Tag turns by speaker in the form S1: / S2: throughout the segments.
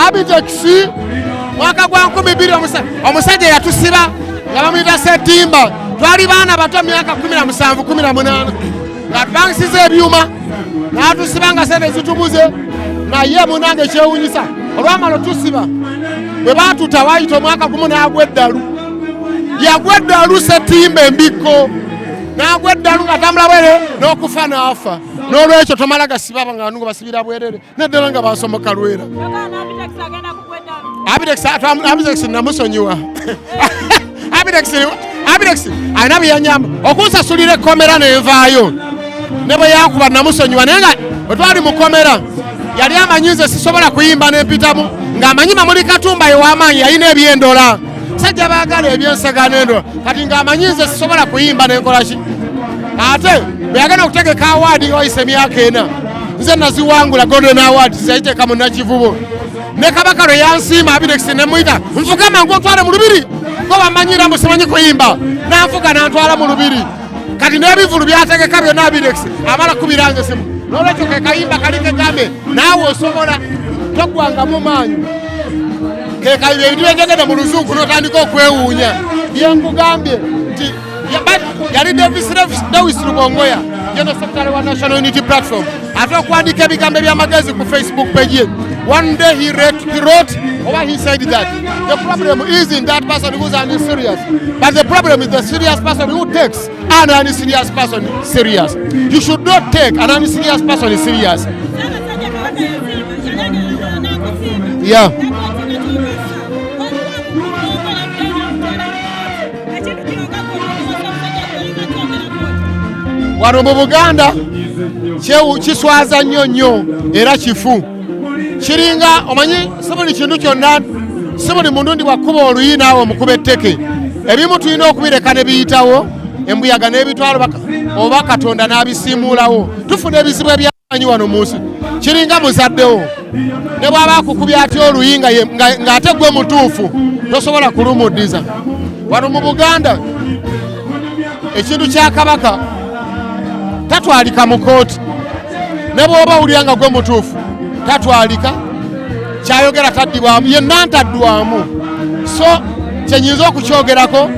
S1: Abitex mwaka gwa 2000, omusajja yatusiba nga bamuyita Setimba. Twali baana bato, myaka 17, 18, nga tupangisiza ebyuma, n'atusiba nga sente zitubuze. Naye munange, kyewunyisa, olwamala otusiba, bwe batuta wayita omwaka gumu n'agwa eddalu. Yagwa eddalu Setimba, embikko, n'agwa eddalu nga tambula bwerere n'okufa n'afa. N'olwekyo tomala gasiba abantu nga basibira bwerere, naddala nga basomoka Lwera. Abitex namusonyiwa. Abitex alina byeyanyamba okunsasulira ekkomera nenvaayo, ne bwe yankuba namusonyiwa. Naye nga bwe twali mu kkomera yali amanyi nze sisobola kuyimba nempitamu, ng'amanyi Mamuli Katumba ye w'amaanyi, yalina ebyendola, sajja baagala ebyensega n'endola. Kati ng'amanyi nze sisobola kuyimba nenkola ki? Ate bwe yagenda okutegeka award nga wayise emyaka 4, nze naziwangula, Golden Award, ziyayiteeka mu Nakivubo. Ne Kabaka lwe yansiima, Abitex nemuyita, "Nfuga mangu ontwale mu lubiri, go bamanyira mbu simanyi kuyimba." Nanfuga nantwala mu lubiri. Kati n'ebivulu byategeka byonna Abitex amala kubiranga esimu. N'olwekyo ke kayimba kali kegambe naawe osobola, toggwangamu maanyi. Kekayiba ebintu byenjogedde mu Luzungu n'otandika okwewuunya byenkugambye nti yali Davis Lewis Rubongoya, General Secretary wa National Unity Platform, ate okuwandiika ebigambo ebyamagezi ku Facebook page ye. One day he wrote oba he said that the problem isn't that person who's unserious, but the problem is the serious person who takes an unserious person serious. You should not take an unserious person serious.
S2: Ssaabasajja Kabaka yasiima, yalagala n'akusiima. Ekintu kino nga gwe omusajja gwe.
S1: Wano mu Buganda kiswaza nnyo nnyo era kifu. Kiringa omanyi, si buli kintu kyonna, si buli muntu ndi bwakkuba oluyi naawe omukuba etteke. Ebimu tulina okubireka ne biyitawo, embuyaga n'ebitwalo oba Katonda n'abisiimuulawo. Tufuna ebizibu ebyamaanyi wano mu nsi. Kiringa muzaddewo, ne bw'aba akukubya atya oluyi ng'ate gwe mutuufu, tosobola kulumuddiza. Wano mu Buganda ekintu kya Kabaka tatwalika mu kooti. Ne bw'oba owulira nga gwe mutuufu, tatwalika. Kyayogera taddibwamu, yenna ntaddwamu. So kyenyinza okukyogerako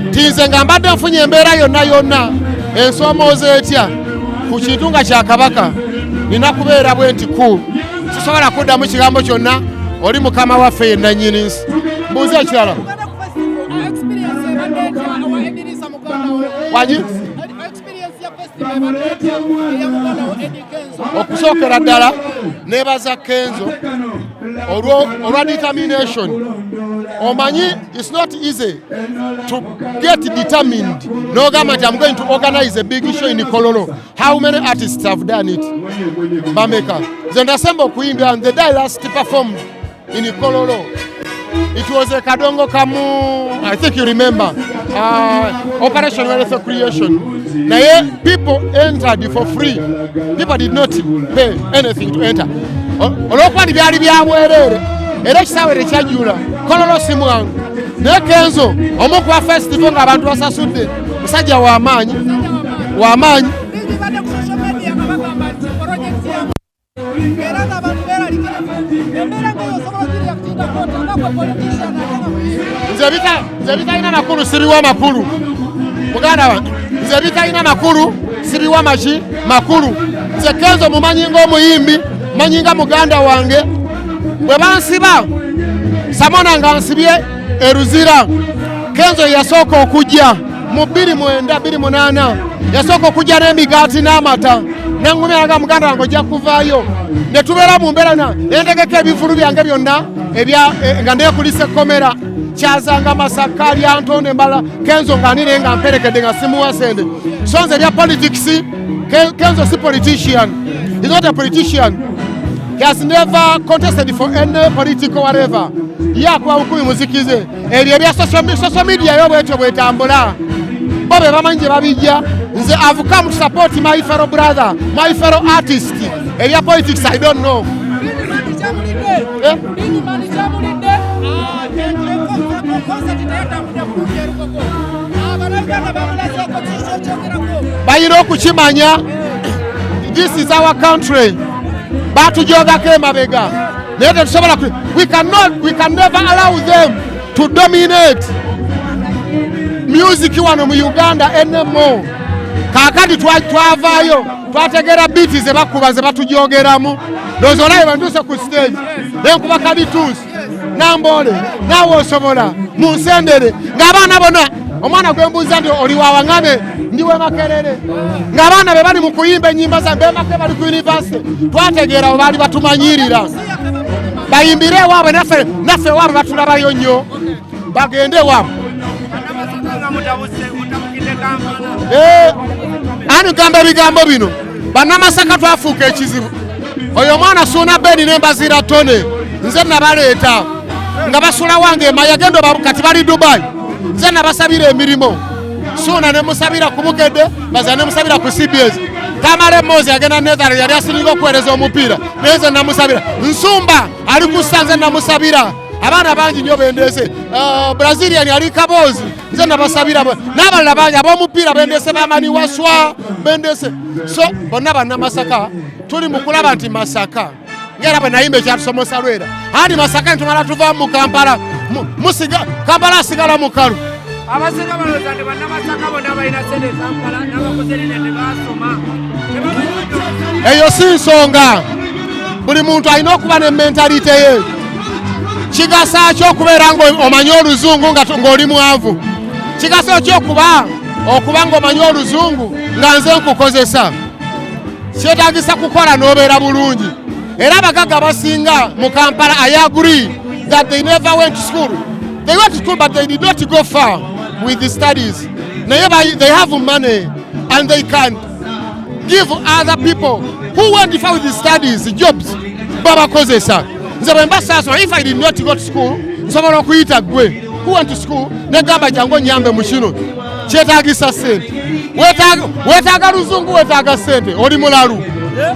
S1: nti nze nga mbadde nfunye embeera yonna yonna ensoomooza etya ku kintu nga kya Kabaka, nina kubeera bwe nti ku sisobola kuddamu kigambo kyonna. Oli mukama waffe yenna nnyini nsi. Mbuuza ekirala.
S3: Tugenda ku festival, experience ebadde etya owa Edirisa muganda wo?
S1: Wangi?
S3: Experience ya festival ebadde etya eya muganda wo Eddie Kenzo?
S1: Okusookera ddala nebaza Kenzo olwa determination. Omanyi, it's not easy to get determined nogamba nti, "I'm going to organize a big show in Kololo." How many artists have done it? Bameka? Nze nasemba okuyimbira, and the day I last performed in Kololo, it was a Kadongo Kamu, I think you remember, Operation Wealth Creation. Naye people entered for free. People did not pay anything to enter. Olw'okuba nti byali bya bwereere era ekisaawe tekyajjula. Kololo si mwangu. Naye Kenzo omu kuba festival ng'abantu basasudde, musajja w'amaanyi, w'amaanyi.
S3: Bingi badde ku social media nga bagamba nti project ya era ng'abantu beeralikirivu. Embeera ngaeyo osobola ogireactingako ota nga gwe politician ate nga muyimbi?
S1: Nze bitalina makulu sibiwa makulu. Muganda wange, nze bitalina makulu sibiwa maki makulu. Nze Kenzo mumanyi ng'omuyimbi, manyi nga muganda wange. Bwe bansiba Samona nga nsibye eruzira, Kenzo yasooka okujja mu 29 28, yasooka okujja n'emigaati n'amata naŋŋumya nga muganda wange ojja kuvaayo. Ne tubeera mu mbeera nentegeka ebivulu byange byonna ebya nga neekulisa ekkomera Kyazanga, Masaka, Lyantonde, embala. Kenzo nga nire nga mperekedde nga simuwa sente. So nze ebya politics, Kenzo si politician. He's not a politician. He has never contested for any political whatever. Ye akuba bukumi muzikize. Ebyo ebya social media yo bwetyo bwetambula, bo be bamanyi gye babijja. Nze have come to support my fellow brother, my fellow artist. Ebya politics, I don't know.
S3: Beenie Man kyamulidde.
S1: Eh?
S3: Beenie Man kyamulidde. Concert teyatambudde bulungi erukoko. Abannayuganda bamulazeeko kiki okyogerako?
S1: Balina okukimanya, this is our country. Batujogako emabega. Naye tetusobola, we cannot, we can never allow them to dominate music wano mu Uganda anymore. Kaakati twavaayo, twategera beat ze bakuba, ze batujogeramu. Ndowooza olabe bantuuse ku stage nenkuba kalituusi Namboole, naawe osobola mu nsendere ng'abaana bonna. Omwana gwe mbuuza nti, "Oli wawaŋŋabe?" "Ndi we Makerere." Ng'abaana be bali mu kuyimba ennyimba za bemake bali ku university. Twategeera bwe baali batumanyirira. Bayimbire ewaabwe, naffe ewaabwe batulabayo nnyo, bagende ewaabwe.
S4: Nga mutabuse, mutabukidde Kampala.
S1: Eh, ani gamba ebigambo bino? Bannamasaka twafuuka ekizibu. Oyo omwana Suuna Beni n'Embazira Tone, nze nabaleeta nga basula wange emaya gendo, kati bali Dubai. Nze nabasabira emirimu. Suuna nemusabira ku Bukedde, Bazira nemusabira ku CBS. Tamale Mozi agenda Netherland, yali asiringa okuweereza omupiira, naye nze namusabira. Nsumba ali kussa, nze namusabira. Abaana bangi nnyo bendese. Brazilian ali kaboozi, nze nabasabira. N'abalala bangi ab'omupiira bendese, bamani waswa bendese. So bonna bannamasaka tuli mu kulaba nti Masaka ngaera bwe nayimba ekyatusomosa lwera andi Masaka ntumala tuva mu Kampala, Kampala asigala mukalu.
S4: Abasinga balowooza nti bannamasaka bonna balina sente e Kampala n'abakozi erinnya tebasoma, tebamanyi.
S1: Eyo si nsonga. Buli muntu alina okuba ne mentality ye. Kigasa ki okubeera nga omanyi oluzungu nga ng'oli mwavu? Kigasa ki okuba ng'omanyi oluzungu nga nze nkukozesa? Kyetagisa kukola n'obeera bulungi. Era abagagga abasinga mu Kampala, I agree that they never went to school. They went to school, but they did not go far with the studies. Naye they have money and they can give other people who went far with the studies jobs, babakozesa. Nze bwe mba saasoma, if I did not go to school, nsobola okuyita gwe who went to school negamba, "Jangu onyambe mu kino." Kyetagisa ssente. Weetaaga luzungu, weetaaga ssente. Oli mulalu.